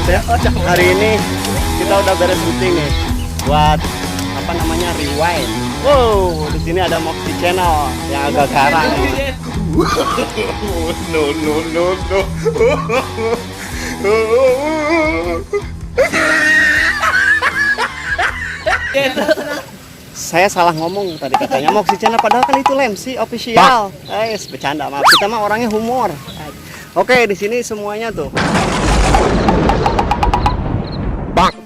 Ya. Hari ini kita udah beres syuting nih buat apa namanya Rewind. Wow, di sini ada Moxie Channel yang agak garang. No, no, no, no. Saya salah ngomong tadi katanya Moxie Channel, padahal kan itu Lemsi official. Bercanda, maaf. Kita mah orangnya humor. Oke, di sini semuanya tuh.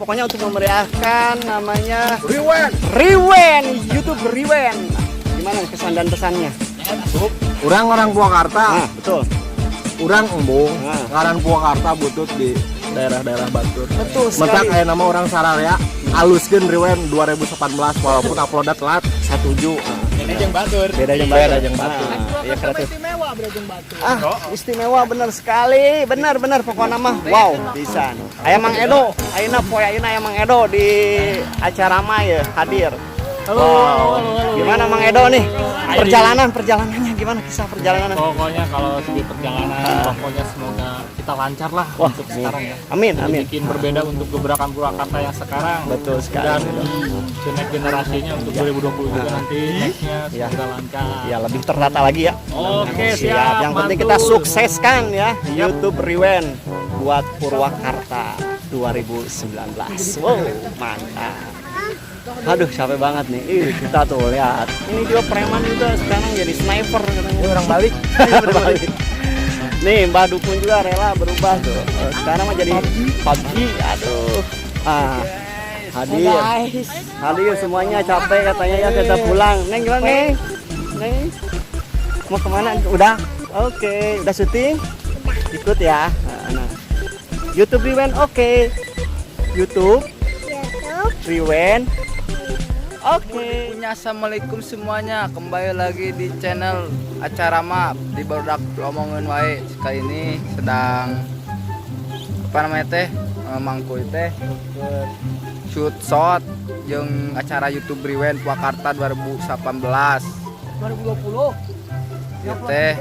Pokoknya untuk memeriahkan namanya Rewind. Rewind, YouTube Rewind. Gimana kesan dan pesannya? Urang orang Purwakarta. Nah, betul. Urang embung. Nah. Ngaran Purwakarta butut di daerah-daerah Batur. Betul sekali. Mentak aya nama orang sararea aluskeun Rewind 2018 walaupun uploadnya telat. 17. Beda jeung batur. Beda jeung batur. Beda jeung batur. Nah, iya kreatif. Istimewa beda jeung batur. Ah, istimewa bener sekali. Benar-benar pokoknya mah. Wow, bisa. Aya Mang Edo, ayeuna poe ayeuna aya Mang Edo di acara mah ya hadir. Halo, Wow. halo, halo, halo. Gimana Mang Edo nih? Perjalanannya gimana, kisah perjalanan? Pokoknya kalau segi perjalanan, pokoknya semoga kita lancar lah Wah, untuk sekarang ya. Amin, amin. Bikin berbeda untuk gebrakan Purwakarta yang sekarang. Betul sekali. Dan next generasinya untuk 2020 juga nanti nextnya Ya. semoga lancar. Ya, lebih tertata lagi ya. Oke, siap. Yang penting kita mantul. sukseskan ya YouTube Rewind buat Purwakarta 2019. Wow, mantap. Aduh, capek banget nih. Ih, kita tuh lihat. Ini juga preman juga sekarang jadi sniper katanya. Ini orang balik. Balik. Nih, Mbah Dukun juga rela berubah tuh. Sekarang mah jadi PUBG. Aduh. Ah. Hadir. Hadir semuanya capek katanya ya, kita pulang. Neng gimana, Neng? Neng. Mau kemana? Udah. Oke, udah syuting? Ikut ya. Nah. YouTube Rewind oke. YouTube Rewind. Oke. Punya assalamualaikum semuanya, kembali lagi di channel acara map di Barudak Omongin Wae. Sekali ini sedang apa namanya teh, mangkuy teh shoot shot jeung acara YouTube Rewind Purwakarta 2018 2020 Ieu teh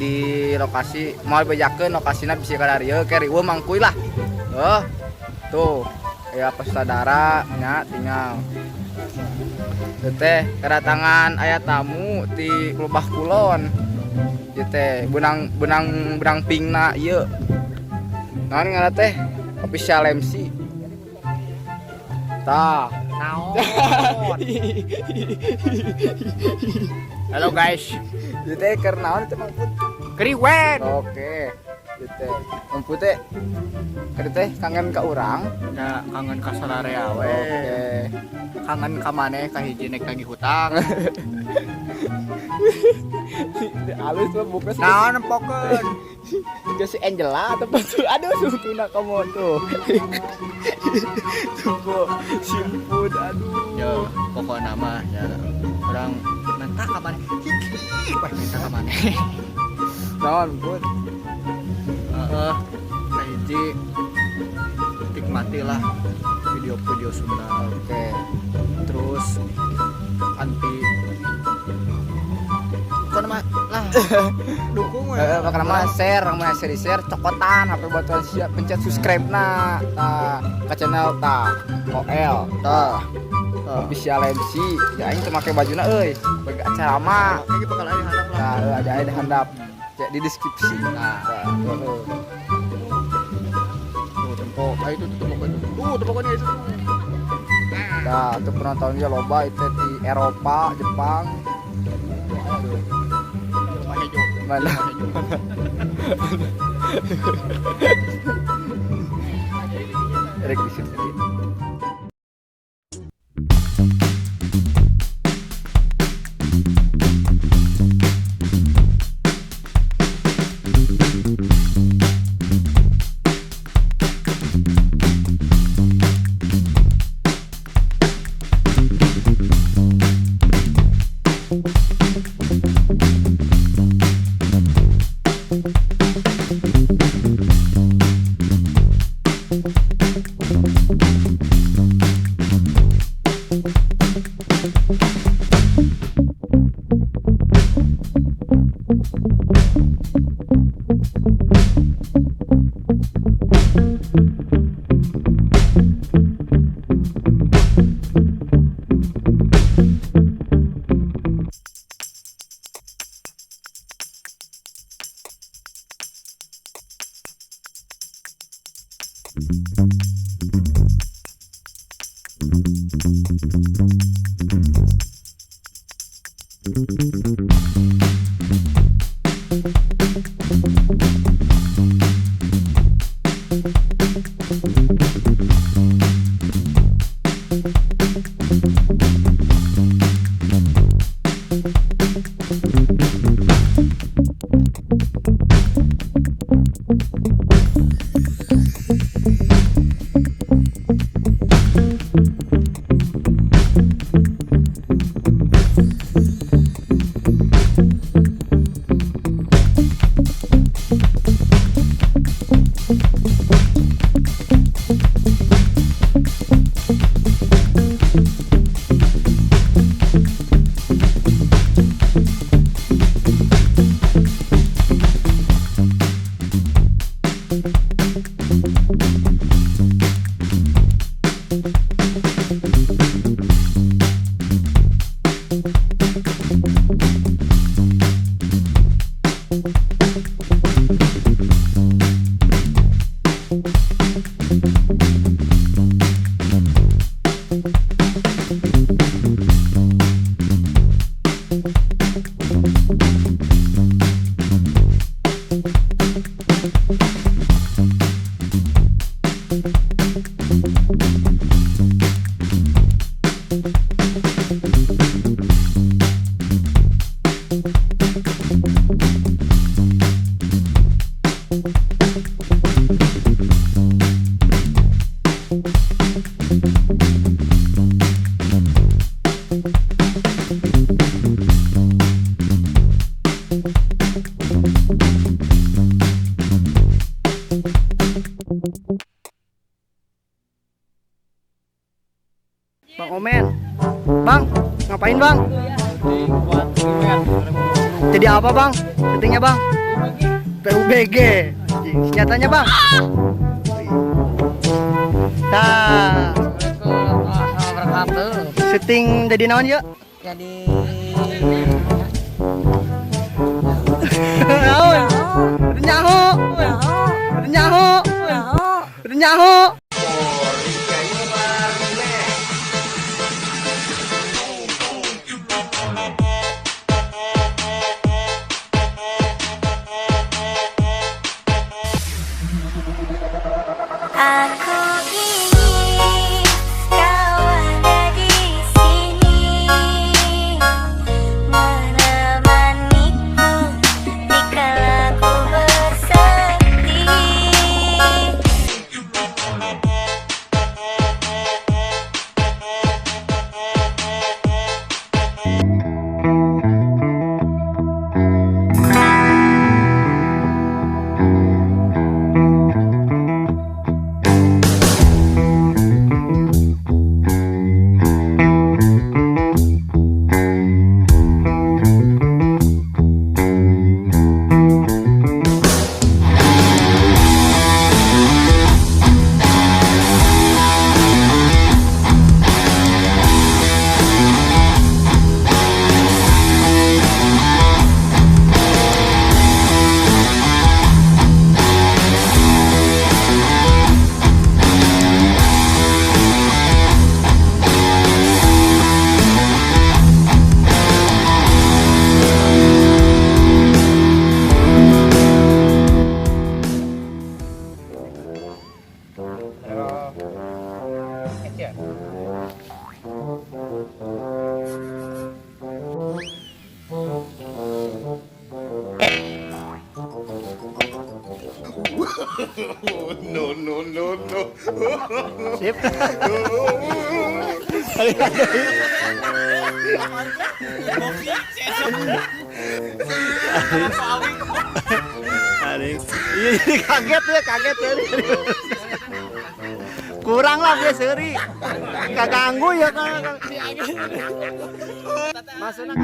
di lokasi mau bejakeun lokasina bisi ka dieu ke riweuh mangkuy lah. Heuh. Tuh, aya saudara nya tinggal. Ieu teh kedatangan aya tamu ti Lebah Kulon. Ieu teh benang benang benang pingna ieu. Naon ngaranna teh? Official MC. Tah. Naon? Halo guys. Ieu teh keur naon teh Mang Put? Kriwen. Oke. Ieu teh Mang Put teh keur teh kangen ka urang. Ya kangen ka sararea we. Oke. Kangen ka maneh ka hiji nek lagi hutang. Halus mah buka sih. Naon empokeun? Juga si Angela atau tuh. Aduh, sutuna kamu tuh. Tunggu, simpun aduh. Yo, pokokna mah ya urang minta ka maneh. Hiki, wah minta ka maneh. Naon, Put? Heeh. Ka hiji nikmatilah video-video Sunda. Oke. Terus anti pokokna mah lah dukung we. Heeh, pokokna mah share, mah share share cokotan HP batuan siap pencet subscribe na. Tah, ka channel tah. OL tah. Official MC. Ya aing teu make bajuna euy. Bagi acara mah. Oke, bakal aya handap lah. Tah, ada aya di handap. Cek di deskripsi. Nah. Tah, heeh. Tuh tempo, ah itu tuh tempo itu. Tuh tempokannya itu. Nah, untuk penontonnya loba itu di Eropa, Jepang. Tuh. Rumah hejo. Mana? Rek di situ. Bang Omen, Bang, ngapain Bang? Jadi apa Bang? Syutingnya Bang? PUBG. Senjatanya Bang? Nah, syuting jadi naon yuk? Jadi naon? Nyaho, nyaho, nyaho. Aku ingin kau ada di sini, menemaniku dikala ku bersedih. No, no, no, no. Sip. Iya, jadi kaget ya, kaget ya. Kurang lah dia seri. Kagak ganggu ya kan. Maksudnya.